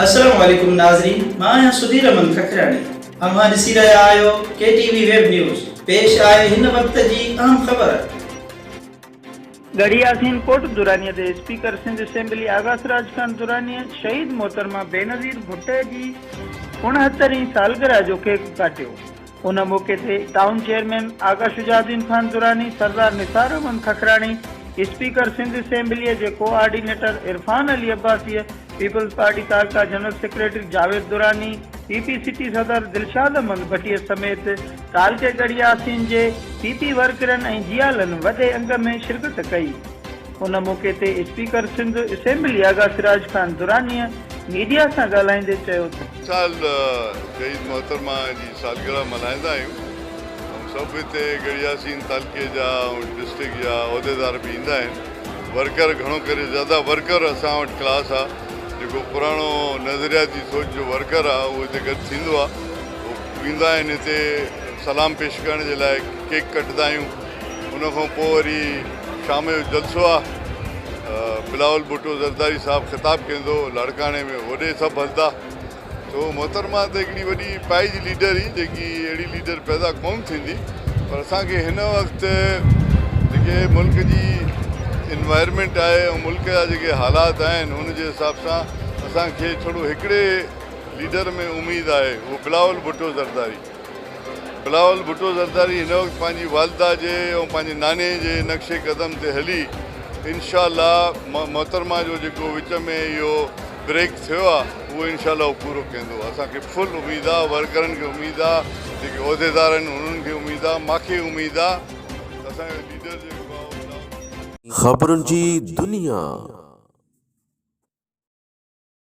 السلام عليڪم ناظرين مان آهيان سڌير احمد ککراڻي اوهان ڏسي رهيا آهيو K T V web news پيش آهي هن وقت جي اهم خبر. ڳڙهي ياسين ڪوٽ درانيء تي اسپيڪر سنڌ اسيمبلي آغا سراج خان درانيء شهيد محترمه بينظير ڀٽي جي 69 هين سالگرهه جو ڪيڪ ڪاٽيو. ان موقعي تي town chairman Agha Shuja Uddin Khan Durrani, Sardar Nisar Ahmed Khakhrani, speaker Sindh اسيمبليء جي ڪو آرڊينيٽر عرفان علي عباسيء، پيپلز پارٽي تعلقه general secretary Javed Durrani, P P city صدر دلشاد احمد ڀٽيء سميت تعلقي ڳڙهي ياسين جي پي پي ورڪرن ۽ جيالن وڏي انگ ۾ شرڪت ڪئي. ان موقعي تي اسپيڪر سنڌ اسيمبلي آغا سراج خان درانيء ميڊيا سان ڳالهائيندي چيو ته. سال شهيد محترمه جي سالگرهه ملهائيندا آهيون ۽ سڀ هتي ڳڙهياسين تعلقي جا ۽ ڊسٽرڪٽ جا عهديدار به ايندا آهن ورڪر گهڻو ڪري زياده ورڪر اسان وٽ ڪلاس آ جيڪو پراڻو نظرياتي سوچ جو ورڪر آ اهو هتي گڏ ٿيندو آ اهو ايندا آهن هتي سلام پيش ڪرڻ جي لاء ڪيڪ ڪٽندا آهيون ان کان پوء وري شام جو جلسو آ بلاول ڀٽو زرداري صاحب خطاب ڪندو لاڙڪاڻي ۾ هوڏي سڀ هلندا سو محترمه ته هڪڙي وڏي پائي جي ليڊر هئي جيڪي اهڙي ليڊر پيدا ڪون ٿيندي پر اسان کي هن وقت جيڪي ملڪ جي انوائرمينٽ آهي ۽ ملڪ جا جيڪي حالات آهن ان جي حساب سان اسان کي ڇڙو هڪڙي ليڊر ۾ اميد آهي اهو بلاول ڀٽو زرداري بلاول ڀٽو زرداري هن وقت پنهنجي والده جي ۽ پنهنجي ناني جي نقش قدم تي هلي انشاء الله محترمه جو جيڪو وچ ۾ اهو بريڪ ٿيو آ اهو انشاء الله اهو پورو ڪندو اسان کي فل اميد آ ورڪرن کي اميد آ جيڪي عهديدار آهن انهن کي اميد آ ماکي اميد آ ته اسان جو ليڊر جيڪو آ اهو بلاول خبرن جي دنيا.